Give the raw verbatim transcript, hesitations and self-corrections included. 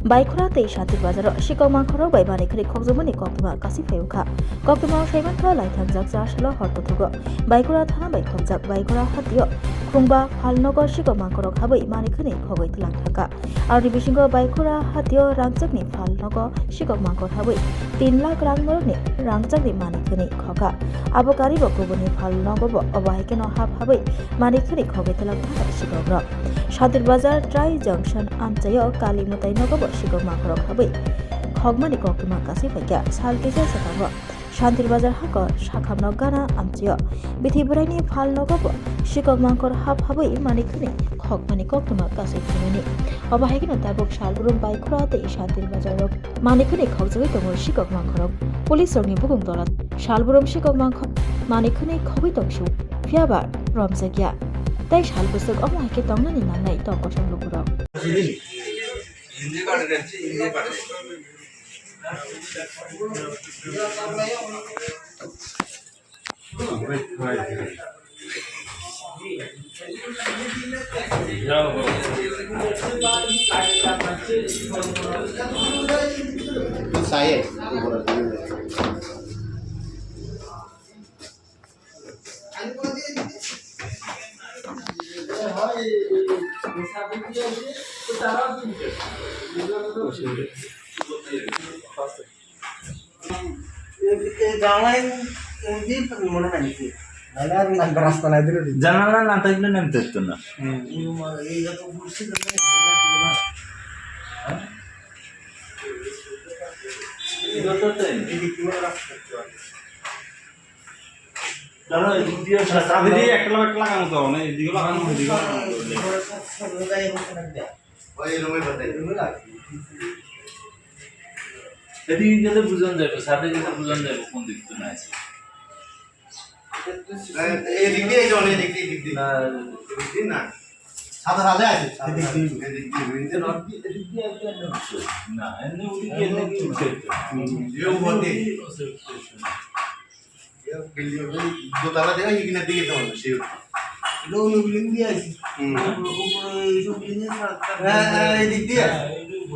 Baikhora tei Shantir Bazar o sikok mangkhorok bai manwi khwnwi khokjakmani koktwma kasui phai wngkha. Koktwma o sai mankha, laitham jak cha salo hor kothogo Baikhora thana bai khokjak Baikhora hatio khungba phalnogo sikok mangkhorok habwi manwi khwnwi khogwi twlang thangkha. Aroni bisingo Baikhora hatio rangchakni phalnogo sikok mangkhor habwi tin lakh rang norokni rangchakni manwi khwnwi khokha. Abo karibo kubuni phalnogo bo obo hai kheno hap habwi manwi khwnwi khogwi twlang thangkha sikokrok. Shantir Bazar Trai Junction amchaio Kali mwtai nogo bo sikok mangkhorok habwi khokmani koktwma kasui phaikha. Sal kisa swkango Shantir Bazar hakor sakhamno gana amchaio bithi bwraini phalnogo bo sikok mangkhor hap habwi manwi khwnwi khokmani koktwma kasui phaimani. Obo hai kheno tabuk Salbrum, Baikhora tei Shantir Bazar rok manwi khwnwi khokjagwi tongo sikok mangkhorok. Police rokni bukung tola Salbrum sikok mangkhor manwi khwnwi khogwi tongsu, phiyaba romjakya. Tei sal bwswk omo hai khe tongnani nangnai tong kosong lukurok. Janala nang tayo na nem tetto na. Janala edik diye ekla ekla ang to, na edik ekla ang, edik ekla ang. Edik gele bujon jaibo, sade gele bujon jaibo, kon dik to na ase. Edik diye, edik diye, edik diye. Na, edik diye na. Sade sade ase, sade sade. Edik diye, edik diye, edik diye. Na, enne udik, enne udik. Yo, udik. Yo, building, dotala de, ay, gina dige to, siyo. Lo, lo, building diye ase. Hmm. Upor, upor, eso building sa. Eh, eh, edik diye.